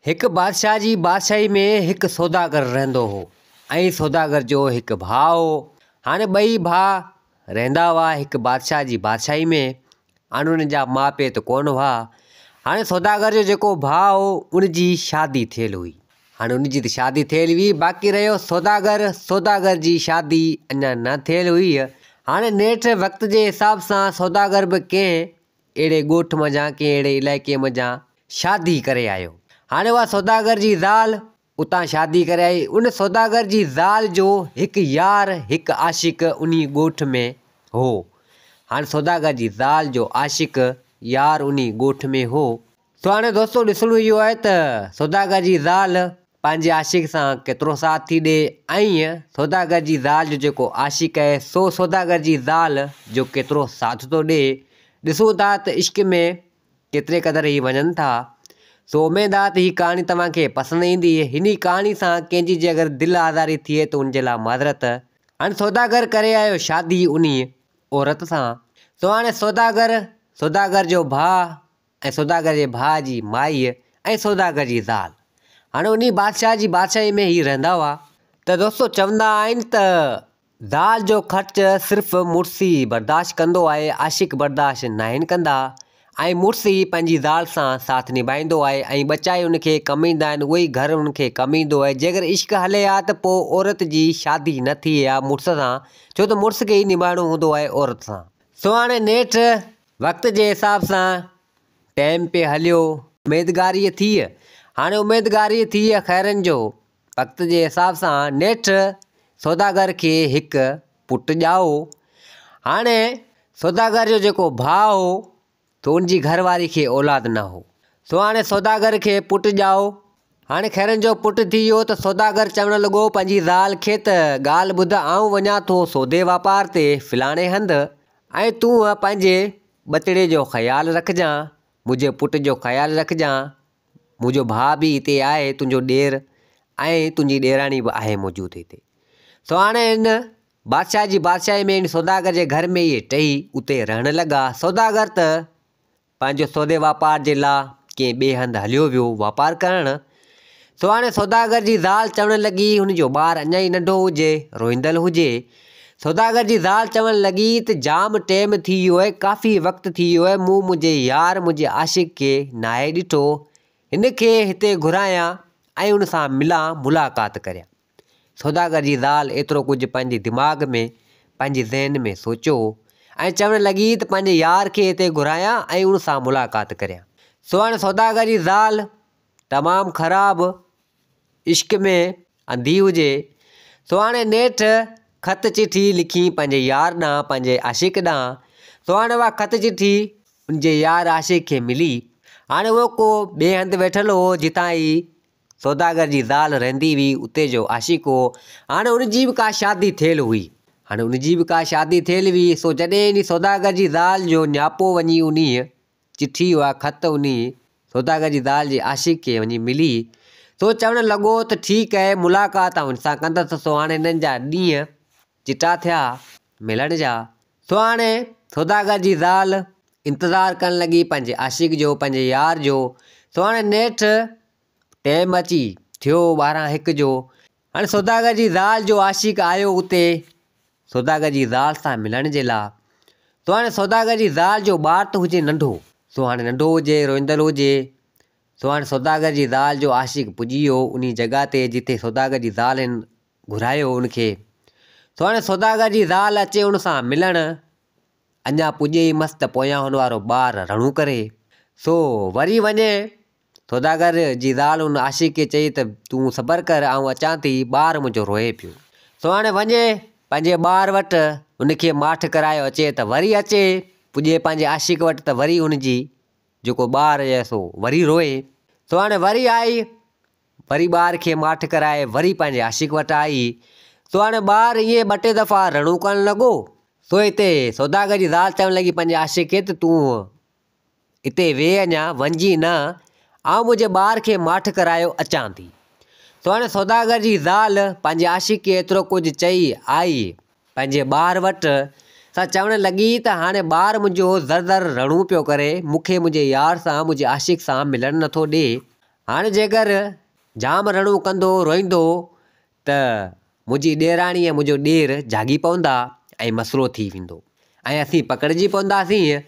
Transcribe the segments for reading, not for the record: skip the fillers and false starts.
هڪ بادشاهه جي بادشاهي ۾ هڪ سوداگر رهندو هو ۽ سوداگر جو هڪ ڀاء هو. هاڻي ٻئي ڀاء رهندا هئا هڪ بادشاهه جي بادشاهي ۾. هاڻي انهن جا ماء پيء ته ڪونه هئا. هاڻي سوداگر جو جيڪو ڀاء هو ان جي شادي ٿيل هئي. هاڻي ان جي ته شادي ٿيل هئي باقي رهيو سوداگر، سوداگر جي شادي اڃا نه ٿيل هئي. هاڻي نيٺ وقت جي حساب سان سوداگر به ڪنهن اهڙي ڳوٺ منجهان ڪنهن اهڙي علائقي منجهان شادي ڪري آيو. هاڻي اها سوداگر جي زال اتان شادي ڪري آئي. ان سوداگر جي زال جو هڪ يار هڪ عاشق انهي ڳوٺ ۾ هو. هاڻي سوداگر جي زال جو عاشق يار انهي ڳوٺ ۾ هو. سو هاڻي دوستو ڏسڻو اهو آهي ته سوداگر جي زال پنهنجي عاشق سان ڪيترو ساٿ ٿي ڏي ۽ سوداگر جي زال جو جيڪو عاشق آهي سو سوداگر جي زال جو ڪيترو ساٿ ٿو ڏي. ڏسون ٿا ته عشق ۾ ڪيتري قدر هي وڃن ٿا. سو اميد آهي ته هي ڪهاڻي توهان کي پسند ايندي. هن ڪهاڻي سان ڪنهن جي جي اگر دل آزاري ٿئي ته ان جي لاء معذرت. هاڻي سوداگر ڪري آيو شادي انهي عورت سان. سو هاڻي سوداگر، سوداگر جو ڀاء ۽ سوداگر جي ڀاء جي مائيء ۽ سوداگر جي زال. هاڻي انهي بادشاهه جي بادشاهيء ۾ هي رهندا هئا. ته دوستو چوندا آهن ته زال جو خرچ صرف مڙس ئي برداشت ڪندو آهي، عاشق برداشت ناهن ڪندا ۽ مڙس ئي پنهنجي زال سان ساٿ نڀائيندو آهي ۽ ٻچا ئي ان کي ڪم ايندا آهن، اهو ئي گهر ان کي ڪم ايندو آهي. جيڪر عشق هلي ها ته پوء عورت جي شادي نه ٿئي ها مڙس سان، ڇو ته مڙس کي ئي نڀائڻو هوندو آهي عورت سان. سو هاڻي نيٺ وقت جي حساب سان ٽيم پي هليو. اميدگاريء ٿي. هاڻي اميدگاريء ٿي خيرن جو وقت جي حساب سان نيٺ سوداگر کي هڪ پٽ ڄائو. هاڻي سوداگر جو جيڪو ڀاء هو سو ان جي گهر واري کي اولاد نه هو. سو هاڻي سوداگر کي پٽ ڄائو. هاڻي خيرن جو پٽ ٿي ويو ته سوداگر چوڻ لڳو پنهنجي زال کي ته ڳالهه ٻڌ آئون وڃان ٿو سودي واپار تي فلاڻي هنڌ ۽ تون پنهنجي ٻچڙي جو خيال رکجان، منهنجي پٽ جو خيال رکجان، منهنجو ڀاء به هتي آهي، تنهنجو ڏير ۽ تنهنجي ڏيراڻي به آهي موجود هتي. سو هاڻي هن بادشاهه جي بادشاهي ۾ هن سوداگر جي گهر ۾ اهي ٽئي اتي رهڻ لڳا. سوداگر ته پنهنجو سودي واپار جي لا ڪنهن ٻئي هنڌ هليو ويو واپار ڪرڻ. سو هاڻي سوداگر جي زال چوڻ لڳي هن جو ٻار اڃا ئي ننڍو هجي، روئيندل هجي. سوداگر جي زال چوڻ لڳي ته جام ٽيم ٿي ويو آهي، ڪافي وقت ٿي ويو آهي، مون منهنجي يار منهنجي عاشق کي ناهي ڏٺو، هن کي هتي گهرايان ۽ ان سان ملان ملاقات ڪريان. سوداگر جي زال ايترو ڪجهه پنهنجي دماغ ۾ پنهنجي ذهن ۾ سوچيو ۽ چوڻ لڳي ته پنهنجي يار کي هتي گهرايان ۽ ان سان ملاقات ڪريان. سو هاڻي سوداگر جي زال تمام خراب عشق ۾ انڌي هجي. سو هاڻي نيٺ خط چٺي لکي پنهنجي يار ڏانهن پنهنجي عاشق ڏانهن. سو هاڻي اها خط چٺي ان جي يار عاشق کي ملي. هاڻي اهو ڪو ٻئي هنڌ ويٺل هو جتان هي سوداگر جي زال رهندي هئي، اتي جو عاشق هو. هاڻي ان جي به ڪا شادي ٿيل هئي. هاڻي ان جي به ڪا شادي ٿيل هئي، سو جڏهن انهي سوداگر جي زال جو نياپو وڃي انهيء چٺي اها خط انهي سوداگر جي زال جي عاشق کي وڃي ملي، سو چوڻ لڳو ته ٺيڪ آهي، ملاقات آئون هن سان ڪندس. سو هاڻي هنن جا ڏينهن چٽا ٿيا ملڻ جا. سو هاڻي سوداگر جي زال انتظار ڪرڻ لڳي پنهنجي عاشق جو، پنهنجي يار جو. سو هاڻي نيٺ ٽيم اچي ٿيو ٻارهن هڪ جو. هاڻي سوداگر جي زال جو عاشق آيو اتي سوداگر جي زال سان ملڻ جي لا. سو هاڻي سوداگر جي زال جو ٻار ته هجي ننڍو. سو هاڻي ننڍو هجي، روئيندل هجي. سو هاڻي سوداگر جي زال جو عاشق پڄي ويو انهي جڳهه تي جتي سوداگر جي زال هن گهرايو ان کي. سو هاڻي سوداگر جي زال اچي ان سان ملڻ. اڃا پڄي ئي مس ته پويان هن وارو ٻار رڙون ڪري. سو وري وڃي سوداگر جي زال ان عاشق کي چئي ته تون صبر ڪر آئون اچان ٿي ٻار منهنجو روئي پيو. سو هاڻي وڃي پنهنجي ٻار وٽ ان کي ماٺ ڪرايو اچي ته وري اچي پڄي پنهنجي عاشق وٽ ته وري ان جي جيڪو ٻار هيس سو وري روئي. سو هاڻي وري آئي وري ٻار کي ماٺ ڪرائي وري پنهنجي عاشق وٽ آئي. سو هاڻي ٻار ائين ٻه ٽي دفعا رڙون ڪرڻ لڳو. سو هتي سوداگر جي زال چوڻ لڳي پنهنجي عاشق کي ته تون اتي ويهه اڃا وڃجين نه، آئون منهنجي ٻار کي ماٺ ڪرايو اچان ٿي. سو هاڻي سوداگر جي زال پنهنجي عاشق کي ايترو ڪجهه چئي آئي پنهنجي ٻار وٽ، سا چوڻ لڳي ته هاڻي ٻار منهنجو ذر ذر رڙون پيو ڪري، مون کي منهنجي يار سان، منهنجي عاشق سان ملڻ نٿو ڏي. هاڻي جيڪر جام رڙون ڪندو روئيندو ته منهنجي ڏيراڻي ۽ منهنجو ڏير جاڳي پوندا ۽ مسئلو ٿي ويندو ۽ اسين پڪڙجي پونداسين.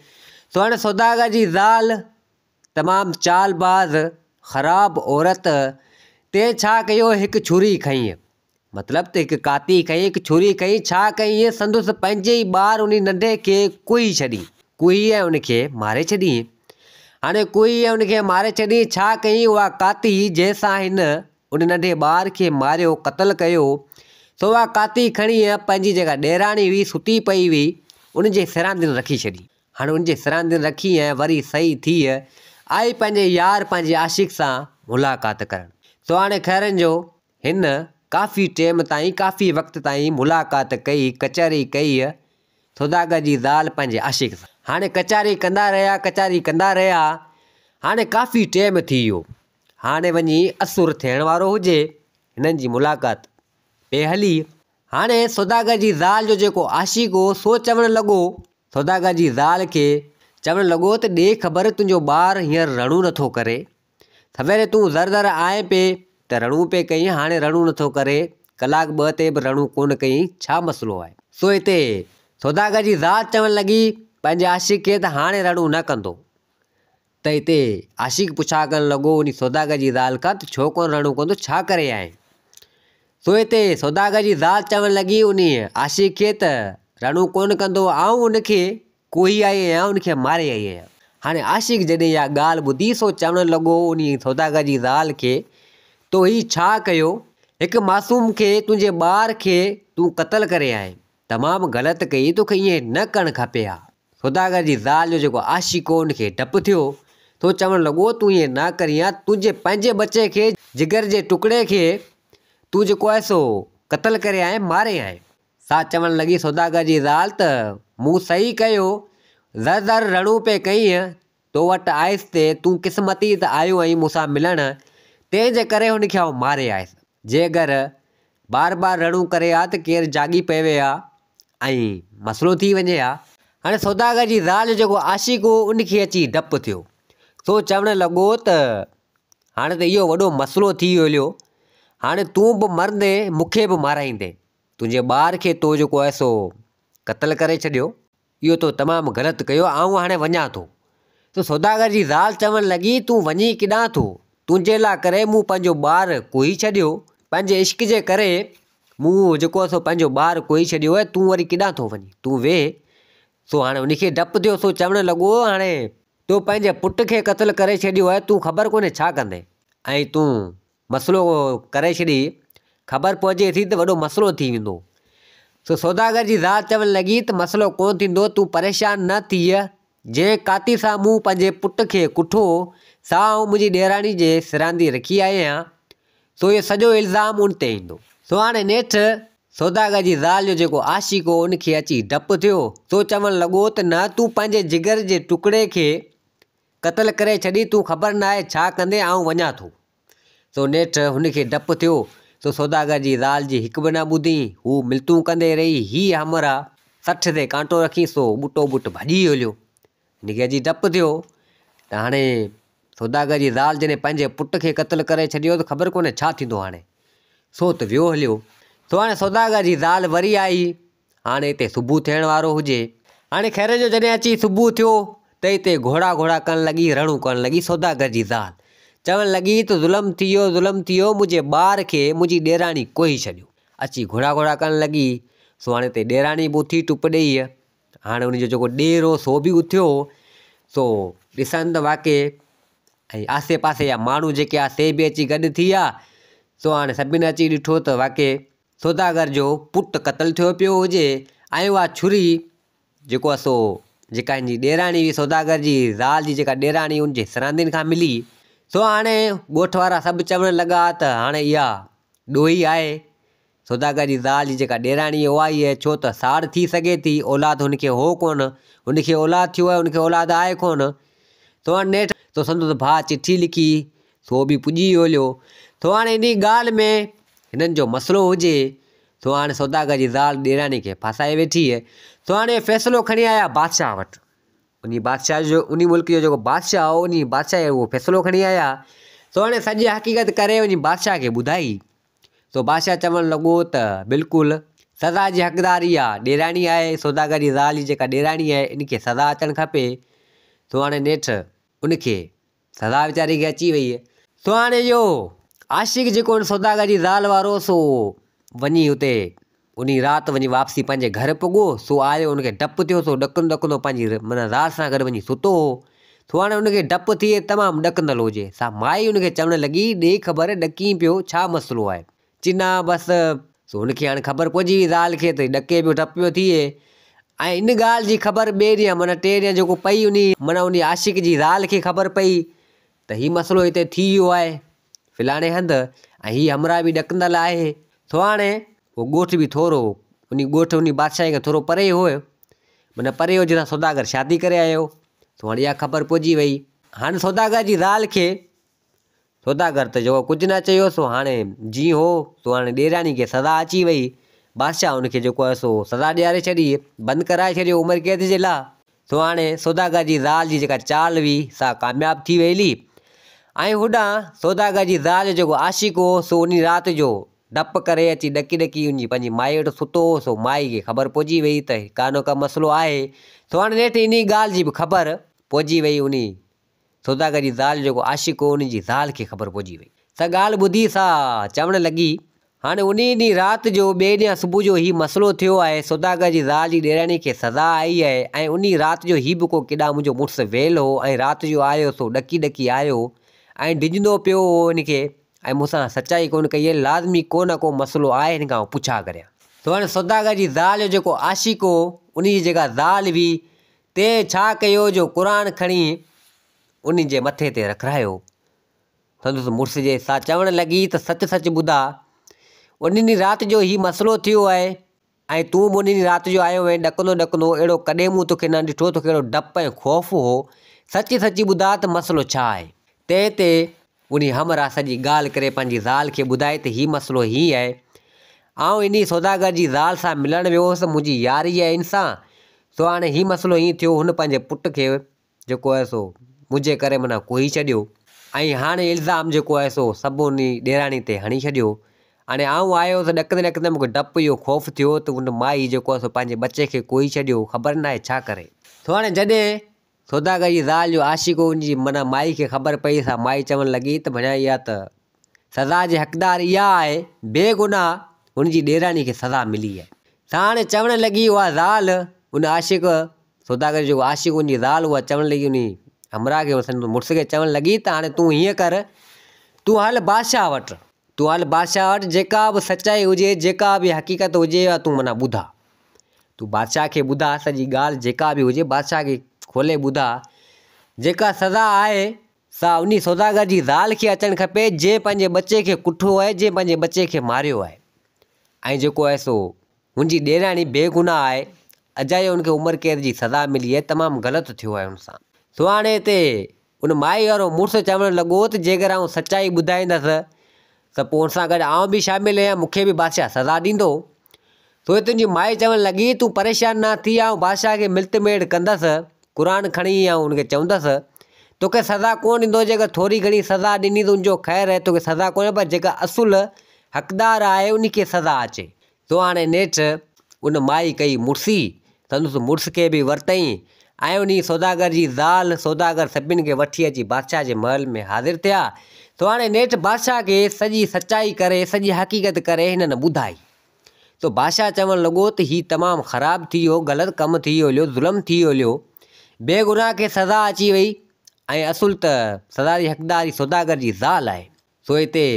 سو هاڻي سوداگر جي زال تمام چال باز خراب عورت تنهن ڇا ڪيو هڪ ڇري کنئي مطلب ته هڪ ڪاتي کنئي هڪ ڇري کنئي ڇا ڪئي سندس پنهنجي ئي ٻار انهي ننڍي کي ڪهي ڇڏي ڪهي ۽ ان کي ماري ڇڏي. هاڻي ڪهي ۽ ان کي ماري ڇڏي ڇا ڪئي اها ڪاتي جنهن سان هن ان ننڍي ٻار کي ماريو، قتل ڪيو، سو اها ڪاتي کڻي پنهنجي جيڪا ڏيراڻي هئي ستي پئي هئي، ان جي سراندين رکي ڇڏي. هاڻي ان جي سراندين رکي ۽ وري سهي ٿي آئي پنهنجي يار پنهنجي عاشق سان ملاقات ڪرڻ. سو هاڻي خيرن جو هن ڪافي ٽيم تائين ڪافي وقت تائين ملاقات ڪئي، ڪچهري ڪئي سوداگر جي زال پنهنجي عاشق سان. هاڻي ڪچهري ڪندا رهيا، ڪچهري ڪندا رهيا، هاڻي ڪافي ٽيم ٿي ويو. هاڻي وڃي اسر ٿيڻ وارو هجي، هنن جي ملاقات پئي هلي. هاڻي سوداگر جي زال جو جيڪو عاشق هو، سو چوڻ لڳو. سوداگر جي زال کي چوڻ لڳو ته ڏي خبر تنهنجو ٻار هينئر رڙون نٿو ڪري. سويري تون ذر ذر آئين پئي ته رڙون پئي ڪئين، هاڻي رڙون نٿو ڪري، ڪلاڪ ٻه تي به رڙون ڪونه ڪيئين، ڇا مسئلو آهي؟ سو هتي سوداگر جي زال چوڻ لڳي پنهنجي عاشق کي ته هاڻي رڙون نه ڪندو. ته هتي عاشق پڇا ڪرڻ لڳو انهي سوداگر جي زال کان ته ڇو ڪونه رڙون ڪندو ڇا ڪري آئين؟ سو هتي سوداگر جي زال چوڻ لڳي انهي عاشق کي ته رڙون ڪونه ڪندو آئون ان کي ڪوهي آئي آهيان ان کي ماري آئي آهيان. هاڻي عاشق جڏهن اها ڳالهه ٻڌي سو چوڻ لڳو انهي سوداگر جي زال کي تو هي ڇا ڪيو؟ هڪ معصوم کي تنهنجي ٻار کي تون قتل ڪري آئين تمام غلط ڪئي توکي ائين نه ڪرڻ کپي ها. سوداگر جي زال جو جيڪو عاشق هو ان کي ڊپ ٿيو، سو چوڻ لڳو، تون ائين نه ڪرين ها، تنهنجي پنهنجي ٻچي کي، جگر جي ٽڪڙي کي، تون جيڪو آهي سو قتل ڪري آئين، ماري آئين. سا چوڻ لڳي، سوداگر جي زال ته مون صحيح ڪيو، ذر ذر رڙون پئي ڪئين، تو وٽ آيس تي تون قسمتي ته آيو آهين مون سان ملڻ، تنهن جي ڪري هن کي آئون ماري آيس. جي اگر بار بار رڙون ڪري ها ته ڪير جاڳي پوي ها ۽ مسئلو ٿي وڃي ها. هاڻي سوداگر جي زال جو جيڪو عاشق هو ان کي اچي ڊپ ٿيو، سو چوڻ لڳو ته هاڻي ته اهو وڏو مسئلو ٿي ويو هليو، هاڻي تون به مرندين مون کي به مارائيندين، تنهنجي ٻار کي تو جيڪو آهي سو قتل ڪري ڇڏيو. اهو تو تمام غلط ڪيو، آئون هاڻي وڃان ٿو. ته سوداگر جي زال چوڻ لڳي، تون وڃين ڪيڏانهن ٿو؟ تنهنجي لاء ڪري مون پنهنجو ٻار ڪوهي ڇڏيو. پنهنجي عشق جي ڪري مون جيڪو آهي سو پنهنجو ٻار ڪوهي ڇڏيو آهي، تون وري ڪيڏانهن ٿو وڃين؟ تون ويهه. سو هاڻي ان کي ڊپ ٿيو، سو چوڻ لڳو، هاڻي تو پنهنجي پٽ کي قتل ڪري ڇڏيو آهي، تون خبر ڪونهي ڇا ڪندين ۽ تون مسئلو ڪري ڇڏي، خبر پئجي ٿي ته وڏو مسئلو ٿي ويندو. سو سوداگر جي زال چوڻ لڳي ته مسئلو ڪونه ٿيندو، تون پريشان نه ٿيء، جنهن ڪاتي سان مون پنهنجي پٽ کي ڪٺو، سا آئون منهنجي ڏيراڻي جي سراندي رکي آئي آهيان، سو اهو سڄو الزام ان تي ايندو. سو هاڻي نيٺ سوداگر جي زال جو جيڪو عاشق هو، ان کي اچي ڊپ ٿيو، سو چوڻ لڳو ته نه تون پنهنجي جگر جي ٽڪڙي کي قتل ڪري ڇڏي، تون خبر ناهي ڇا ڪندين، آئون وڃان ٿو. سو نيٺ هن کي ڊپ ٿيو، سو سوداگر جي زال جي هڪ به نه ٻڌي، هو ملتون ڪندي رهي، هي همراهه 60 تي ڪانٽو رکي، سو ٻٽو ٻٽ ڀڄي هليو. هن کي اچي ڊپ ٿيو ته هاڻي سوداگر جي زال جڏهن پنهنجي پٽ کي قتل ڪري ڇڏيو ته خبر ڪونهي ڇا ٿيندو هاڻي. سو ته ويو هليو. سو هاڻي سوداگر جي زال وري آئي، هاڻي هتي صبح ٿيڻ وارو هجي. هاڻي خير جو جڏهن اچي صبح ٿيو ته هتي گهوڙا گهوڙا ڪرڻ لڳي، رڙون ڪرڻ لڳي سوداگر جي زال. چوڻ لڳي ته ظلم ٿي ويو، ظلم ٿي ويو، منهنجي ٻار کي منهنجي ڏيراڻي ڪوهي ڇڏيو. اچي گهوڙا گهوڙا ڪرڻ لڳي. سو هاڻي هتي ڏيراڻي به اٿي ٽپ ڏيئي. هاڻي ان جو جيڪو ڏير هو سو به اٿيو. سو ڏسن ته واقعي ۽ آسي پاسي جا ماڻهو جيڪي هئا سي به اچي گڏ ٿي ويا. سو هاڻي سڀني اچي ڏٺو ته واقعي سوداگر جو پٽ قتل ٿيو پيو هجي ۽ اها ڇري جيڪو آهي سو جيڪا هن جي ڏيراڻي هئي سوداگر جي زال جي جيڪا ڏيراڻي ان جي سراندين کان ملي. سو هاڻي ڳوٺ وارا سڀ چوڻ لڳا ته هاڻي اها ڏوهي آهي سوداگر جي زال جي جيڪا ڏيراڻي اها ئي آهي ڇو ته ساڙ ٿي سگهي ٿي اولاد هن کي هو ڪونه هن کي اولاد ٿيو آهي هن کي اولاد آهي ڪونه. سو هاڻي نيٺ سو سندس ڀاء چٺي لکي سو به پڄي ويو هليو. سو هاڻي انهي ڳالهه ۾ هنن جو مسئلو هجي، سو هاڻي سوداگر جي زال ڏيراڻي کي ڦاسائي ويٺي. سو هاڻي فيصلو کڻي آيا بادشاهه وٽ. انهي بادشاهه جو انهي ملڪ جو جيڪو بادشاهه هو انهي بادشاهه اهو فيصلو کڻي آيا سو هاڻي سڄي حقيقت ڪري وڃي بادشاهه کي ٻڌائي. سو بادشاهه چوڻ لڳو ته بلڪل سزا جي حقدار اها ڏيراڻي آهي، سوداگر جي زال جي جيڪا ڏيراڻي آهي، ان کي سزا اچڻ کپي. سو هاڻي نيٺ ان کي سزا ويچاري کي اچي وئي. سو هاڻي اهو عاشق جيڪو ان سوداگر جي زال وارو سو وڃي اتي انهي رات وڃي واپسي پنهنجي گهر پڳو، سو آيو ان کي ڊپ ٿيو سو ڏڪندو ڏڪندو پنهنجي معنيٰ زال سان گڏ وڃي ستو هو. سو هاڻي ان کي ڊپ ٿئي تمام ڏڪندل هجي. سا مائي ان کي چوڻ لڳي، ڏي خبر ڏڪين پيو ڇا مسئلو آهي؟ چي نه بس. سو هن کي هاڻي خبر پئجي وئي زال کي ته ڏڪي پيو ڊپ پيو ٿئي ۽ ان ڳالهه جي خبر ٻئي ڏينهن معنيٰ ٽئين ڏينهن جيڪو پئي انهي معنيٰ انهي عاشق جي زال کي خبر پئي ته هي مسئلو هتي ٿي ويو آهي فلاڻي هنڌ ۽ هي همراهه به ڏڪندل آهي. سو هاڻي اهو ڳوٺ به ٿورو انهي ڳوٺ انهي بادشاهي کان ٿورو پري هو معنيٰ پري هو جتان سوداگر شادي ڪري آيو هو. سو هاڻي اها خبر پئجي وئي. هاڻي سوداگر جي زال کي سوداگر ته جيڪو ڪجهه نه چيو سو هاڻي جيئن هو سو هاڻي ڏيراڻي کي سزا اچي وئي. بادشاهه ان کي جيڪو آهي سو سزا ڏياري ڇڏي، بند ڪرائي ڇڏيو عمر قيد جي لاء. سو هاڻي سوداگر جي زال جي جيڪا چال هئي سا ڪامياب ٿي وئي هلي ۽ هوڏانهن سوداگر جي زال جو جيڪو عاشق هو سو انهي رات جو ڊپ ڪري اچي ڏڪي ڏڪي انهي پنهنجي مائي وٽ ستو هو سو مائي کي خبر پئجي وئي ته ڪا نه ڪا مسئلو آهي سو هاڻي نيٺ انهي ڳالهه جي به خبر پئجي وئي انهي سوداگر جي زال جو جيڪو عاشق هو ان جي زال کي خبر پئجي وئي. سا ڳالهه ٻڌي سا چوڻ لڳي، هاڻي انهيء ڏينهن رات جو ٻئي ڏينهن صبح جو هي مسئلو ٿيو آهي، سوداگر جي زال جي ڏيراڻي کي سزا آئي آهي ۽ انهيء رات جو هي به ڪو ڪيڏانهن منهنجو مڙس ويل هو ۽ رات جو آيو سو ڏڪي ڏڪي آيو ۽ ڊڄندو پيو هو هن کي ۽ مون سان سچائي ڪونه ڪئي آهي، لازمي ڪو نه ڪو مسئلو آهي هن کان آئون پڇا ڪريان. سو هاڻي سوداگر جي زال جو جيڪو عاشق هو انهيء جي جيڪا زال هئي تنهن ڇا ڪيو جو قرآن کڻي انهي جي مٿي تي رکرايو. سندس مڙس جي سا چوڻ لڳي ته سچ سچ ٻڌاء، انهي ڏينهن رات جو هي مسئلو ٿيو آهي ۽ تون به انهي ڏينهن رات جو آيو هئين ڏڪندو ڏڪندو، اهڙو ڪڏهن مون توکي نه ڏٺو، توکي اهڙو ڊپ ۽ خوف هو، سچ سچ ٻڌاء ته مسئلو ڇا آهي؟ تنهن تي انهي همراهه سڄي ڳالهه ڪري پنهنجي زال کي ٻڌائي ته هي مسئلو هيئن آهي، آئون انهي سوداگر جي زال سان ملڻ ويو هوس، منهنجي ياري آهي ان سان، سو هاڻي هي مسئلو هيئن ٿيو، هن پنهنجي پٽ کي جيڪو آهي سو منهنجي ڪري معنيٰ ڪوهي ڇڏيو ۽ هاڻي الزام جيڪو آهي سو سڀ انهي ڏيراڻي تي هڻي ڇڏيو. هاڻي آئون آيو هوس ڏڪندي ڏڪندي مون کي ڊپ اهو خوف ٿيو ته ان مائي جيڪو آهي سو پنهنجي ٻچي کي ڪوهي ڇڏيو، خبر ناهي ڇا ڪري. سو هاڻي جڏهن سوداگر جي زال جو عاشق هو، ان جي معنيٰ مائي کي خبر پئي، سا مائي چوڻ لڳي ته ڀڻيا اها ته سزا جي حقدار اها آهي، بي گناهه هن جي ڏيراڻي کي سزا ملي آهي. سا هاڻي چوڻ لڳي اها زال ان عاشق، سوداگر جو جيڪو عاشق هو ان جي زال اها چوڻ لڳي انهي همراهه کي سندس مڙس کي چوڻ لڳي ته هاڻي تون هيئن ڪر، تون هل بادشاهه وٽ، تون هل بادشاهه وٽ جيڪا به سچائي هجي، جيڪا به حقيقت هجي اها تون معنيٰ ٻڌاء. تون بادشاهه کي ٻڌاء سڄي ڳالهه جيڪا به هجي بادشاهه کي کولي ٻڌاء. جيڪا سزا آهي سا انهي سوداگر جي زال کي اچڻ کپي جنهن پنهنجي ٻچي کي ڪٺو آهي جنهن پنهنجي ٻچي کي ماريو آهي ۽ جيڪو آهي سو هن جي ڏيراڻي بيگناهه آهي اجايو هن کي عمر قيد جي سزا ملي آهي تمام غلط ٿيو آهي هن سان. سو هاڻي هتي ان مائي وارو مڙس چوڻ لڳو ته جيڪر آئون سچائي ٻڌائيندس ته پوء ان سان گڏ آئون به شامل آهيان، مون کي به بادشاهه سزا ڏيندو. سو تنهنجي مائي چوڻ لڳي، تون پريشان نه ٿي، آئون بادشاهه کي ملت ميڙ ڪندس، قرآن کڻي آئون ان کي چوندس، توکي سزا ڪونه ڏيندو، جيڪر ٿوري گهڻي سزا ڏني ته ان جو خير آهي، توکي سزا ڪونه، پر جيڪا اصل حقدار آهي ان کي سزا اچي. سو هاڻي نيٺ ان مائي ڪئي مڙسي، سندس مڙس کي به ورتائين ۽ انهي سوداگر جي زال، سوداگر سڀن کي وٺي اچي بادشاهه جي محل ۾ حاضر ٿيا. سو هاڻي نيٺ بادشاهه کي سڄي سچائي ڪري، سڄي حقيقت ڪري هنن ٻڌائي. سو بادشاهه چوڻ لڳو ته هي تمام خراب ٿي ويو، غلط ڪم ٿي ويو هليو، ظلم ٿي ويو هليو، بيگناهه کي سزا اچي وئي ۽ اصل ته سزا جي حقدار هي سوداگر جي زال آهي. سو هتي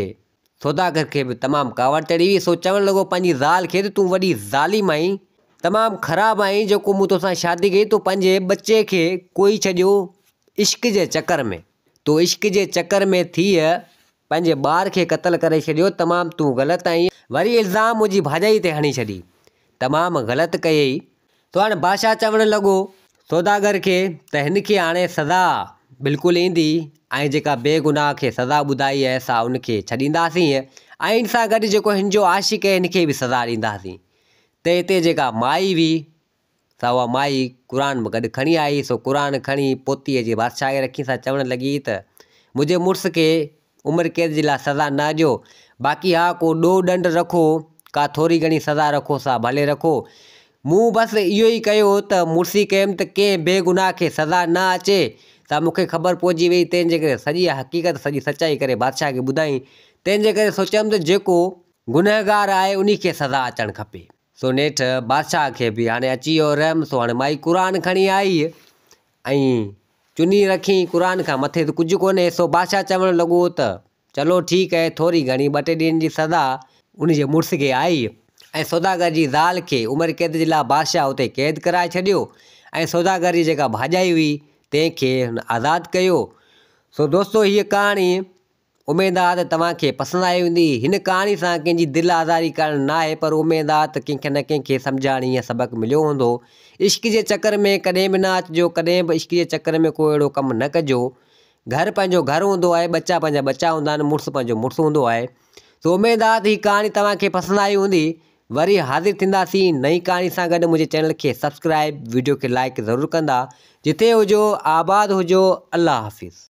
سوداگر کي به تمام ڪاوڙ چڙهي وئي، سو چوڻ لڳو پنهنجي زال کي ته تون وڏي ظالم آهين، تمام خراب آهين، جيڪو مون توسان شادي ڪئي تو پنهنجي ٻچي کي ڪوهي ڇڏيو عشق جي چڪر ۾، تو عشق جي چڪر ۾ ٿي پنهنجي ٻار کي قتل ڪري ڇڏيو، تمام تون غلط آهين، وري الزام منهنجي ڀاڄائي تي هڻي ڇڏي، تمام غلط ڪيئي، سو هاڻي بادشاهه چوڻ لڳو سوداگر کي ته هن کي هاڻي سزا بلڪل ايندي ۽ جيڪا بيگناهه کي سزا ٻڌائي آهي سا ان کي ڇڏينداسين ۽ ان سان گڏ جيڪو هن جو عاشق آهي هن کي به سزا ڏينداسين ته هتي جيڪا مائي هئي سا اها مائي قرآن به گڏ کڻي آئي سو قرآن کڻي پوتي اچي بادشاهه کي رکي سا چوڻ لڳي ته منهنجي مڙس کي عمر قيد جي لاء سزا نه ڏيو. باقي ها ڪو ڏوهه ڏنڊ رکو، ڪا ٿوري گهڻي سزا رکو سا ڀلي رکو. مون بس اهو ئي ڪيو ته مڙسي ڪيم ته ڪنهن بي گناهه کي سزا نه اچي، سا مون کي خبر پئجي وئي، تنهن جي ڪري سڄي حقيقت سڄي سچائي ڪري بادشاهه کي ٻڌائين. تنهن جي ڪري سوچيم ته جيڪو گنهگار آهي انهي کي سزا اچڻ کپي. سو نيٺ بادشاهه کي به هاڻي اچي ويو رحم، سو هاڻي مائي قرآن کڻي آئي ۽ چني رکيائين قرآن کان مٿي ته ڪجهه ڪونهي، سو بادشاهه چوڻ لڳو ته چلو ٺيڪ اهي ٿوري گهڻي ٻه ٽي ڏينهن جي سزا ان جي مڙس کي آئي ۽ سوداگر جي زال کي عمر قيد جي لاء بادشاهه اتي قيد ڪرائي ڇڏيو ۽ سوداگر جي جيڪا ڀاڄائي هئي تنهن کي هن آزاد ڪيو. سو دوستو هيء ڪهاڻي اميد آ ته توهان کي پسند آئي هوندي. هن ڪهاڻي سان ڪنهن جي دل آزاري ڪرڻ ناهي پر اميد آ ته ڪنهن کي نه ڪنهن کي سمجهاڻي يا سبق مليو هوندو. عشق جي چڪر ۾ ڪڏهن به نه اچجو ڪڏهن به عشق جي چڪر ۾ ڪو اهڙو ڪم نه ڪجو. گهر پنهنجو گهر هوندو آهي ٻچا پنهنجا ٻچا هوندا آهن مڙس پنهنجو مڙس هوندو آهي. سو اميد آ ته هي ڪهاڻي توهان کي پسند آئي هوندي. وري حاضر ٿينداسين نئين ڪهاڻي سان گڏ منهنجي چينل کي سبسڪرائب وڊيو کي لائيڪ ضرور ڪندا. جتي هجو آباد هجو الله حافظ.